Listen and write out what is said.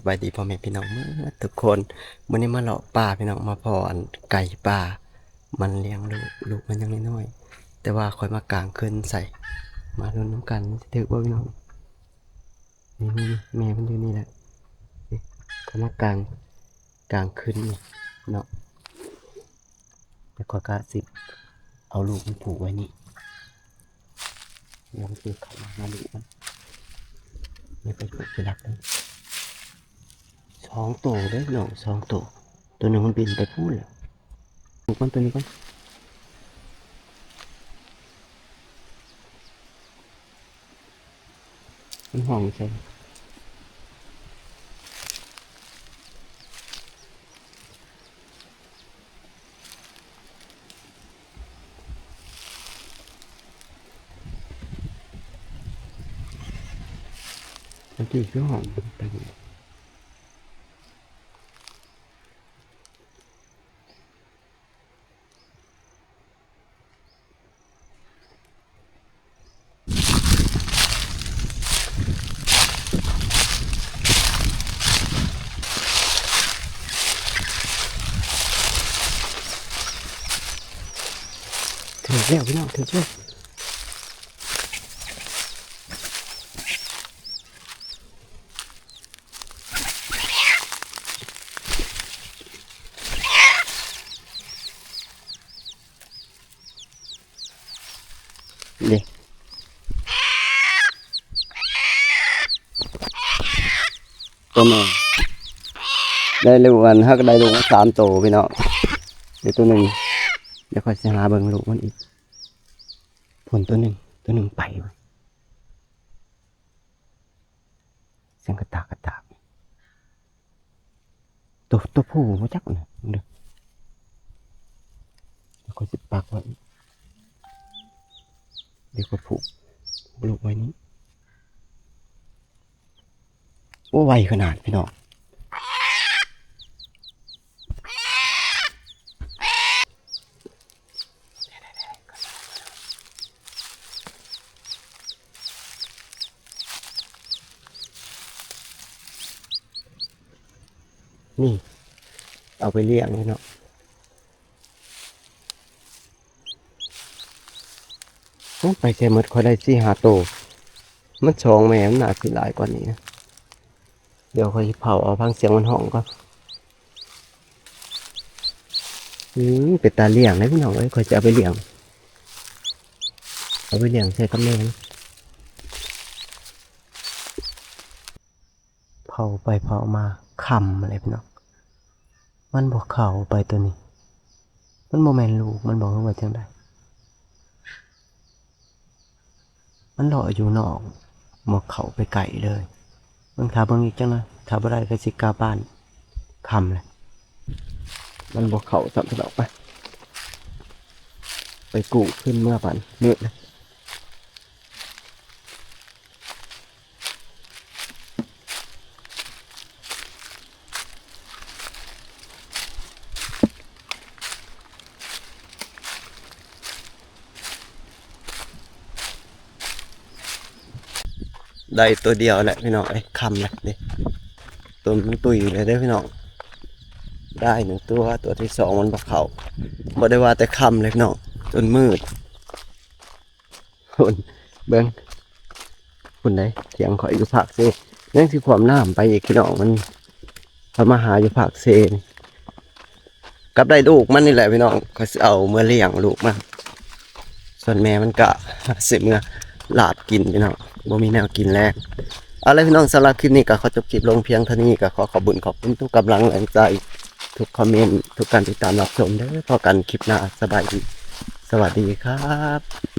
ສະບາຍດີພໍ່ແມ່ພີ່ນ້ອງໝົດທຸກຄົນ. ມື້ນີ້ມາເລາະປ່າພີ່ນ້ອງ ມາພໍ້ອັນໄກ່ປ່າ ມັນລ້ຽງລູກ ລູກມັນຍັງນ້ອຍໆ ແຕ່ວ່າຂ້ອຍມາກາງເຂື່ອນໃສ່. ມາລຸ້ນນຳກັນ ມັນຊິຖືກບໍ່ພີ່ນ້ອງ? ນີ້ໆໆ ແມ່ມັນຢູ່ນີ້ແຫຼະ. ນີ້ ຂ້ອຍມາກາງ ກາງເຂື່ອນນີ້ເນາະ. ແລ້ວຂ້ອຍກະຊິເອົາລູກມັນຜູກໄວ້ນີ້ ແລ້ວມັນຊິເຂົ້າມາຫາລູກມັນ. ແລ້ວໄປຜູກທີ່ຫຼັກເດີ. ສອງໂຕເດີນ້ອງ ສອງໂຕ. ໂຕໜຶ່ງມັນບິນໄປພຸ້ນແລ້ວ. ຜູກມັນໂຕນີ້ກ່ອນ. ມັນຫ້ອງໃສ່ ມັນຄືຫ້ອງ. ຖືກແລ້ວພີ່ນ້ອງ ຖືກແລ້ວ. ນີ້ ໂຕແມ່ ໄດ້ລູກອັນ ເຮົາກໍໄດ້ລູກມາສາມໂຕພີ່ນ້ອງ. ນີ້ໂຕໜຶ່ງ ດຽວຂ້ອຍຊິຫາເບິ່ງລູກມັນອີກ. ພຸ້ນໂຕໜຶ່ງ ໂຕໜຶ່ງໄປ. ສຽງກະຕາກກະຕາກ. ໂຕ ໂຕຜູ້ບໍ່ຈັກນະ ເບິ່ງເດີ. ດຽວຂ້ອຍຊິປັກໄວ້ ດຽວຂ້ອຍຜູກລູກໄວ້ນີ້. ໂອ້ ໄວຂະໜາດພີ່ນ້ອງ. ນີ້ ເອົາໄປລ້ຽງເລີຍເນາະ. ໂອ້ ໄປໃສໝົດ ຂ້ອຍໄດ້ສີ່ຫ້າໂຕ. ມັນສອງແມ່ ມັນໜ້າຊິຫຼາຍກວ່ານີ້ນະ. ດຽວຂ້ອຍຊິເຝົ້າເອົາ ຟັງສຽງມັນຮ້ອງກ່ອນ. ອືມ ເປັນຕາລ້ຽງເດ້ພີ່ນ້ອງເອີຍ. ຂ້ອຍຊິເອົາໄປລ້ຽງ ເອົາໄປລ້ຽງໃສ່ກັບແມ່. ເຝົ້າໄປເຝົ້າມາ ຄ່ຳແລ້ວພີ່ນ້ອງ. ມັນບໍ່ເຂົ້າໄປໂຕນີ້. ມັນບໍ່ແມ່ນລູກມັນບໍ່ ຫຼືວ່າຈັ່ງໃດ? ມັນເລາະຢູ່ນອກ ບໍ່ເຂົ້າໄປໃກ້ເລີຍ. ເບິ່ງ ຖ້າເບິ່ງອີກຈັກໜ່ອຍ ຖ້າບໍ່ໄດ້ກໍຊິກັບບ້ານ ຄ່ຳແລ້ວ. ມັນບໍ່ເຂົ້າຊ້ຳ ພີ່ນ້ອງ. ໄປ ໄປກູ້ຄືນເມືອບ້ານ ມືດແລ້ວ. ໄດ້ຕົວດຽວແຫຼະພີ່ນ້ອງເອີຍ. ຄ່ຳແລ້ວເດ້ ຕົ້ນມັນຕຸຍແລ້ວເດ້ພີ່ນ້ອງ. ໄດ້ໜຶ່ງຕົວ ຕົວທີສອງມັນບໍ່ເຂົ້າ. ບໍ່ໄດ້ວ່າແຕ່ຄ່ຳເລີຍພີ່ນ້ອງ ຈົນມືດ. ພຸ້ນ ເບິ່ງ ພຸ້ນເດ້ ຖຽງຂ້ອຍຢູ່ພາກເຊ ຍັງຊິຂວ້ຳນ້ຳໄປອີກພີ່ນ້ອງ. ມັນ ເຂົາມາຫາຢູ່ພາກເຊນີ້ ກັບໄດ້ລູກມັນນີ້ແຫຼະພີ່ນ້ອງ. ຂ້ອຍຊິເອົາເມືອລ້ຽງລູກມັນ ສ່ວນແມ່ມັນກະຊິເມືອລາບກິນພີ່ນ້ອງ ບໍ່ມີແນວກິນແລງ. ເອົາລະພີ່ນ້ອງ ສຳລັບຄລິບນີ້ກໍຂໍຈົບຄລິບລົງພຽງເທົ່ານີ້. ກໍຂໍຂອບບຸນຂອບຄຸນທຸກກຳລັງແຮງໃຈ ທຸກຄອມເມັນ ທຸກການຕິດຕາມຮັບຊົມເດີ. ພໍ້ກັນຄລິບໜ້າ. ສະບາຍດີ ສະຫວັດດີຄັບ.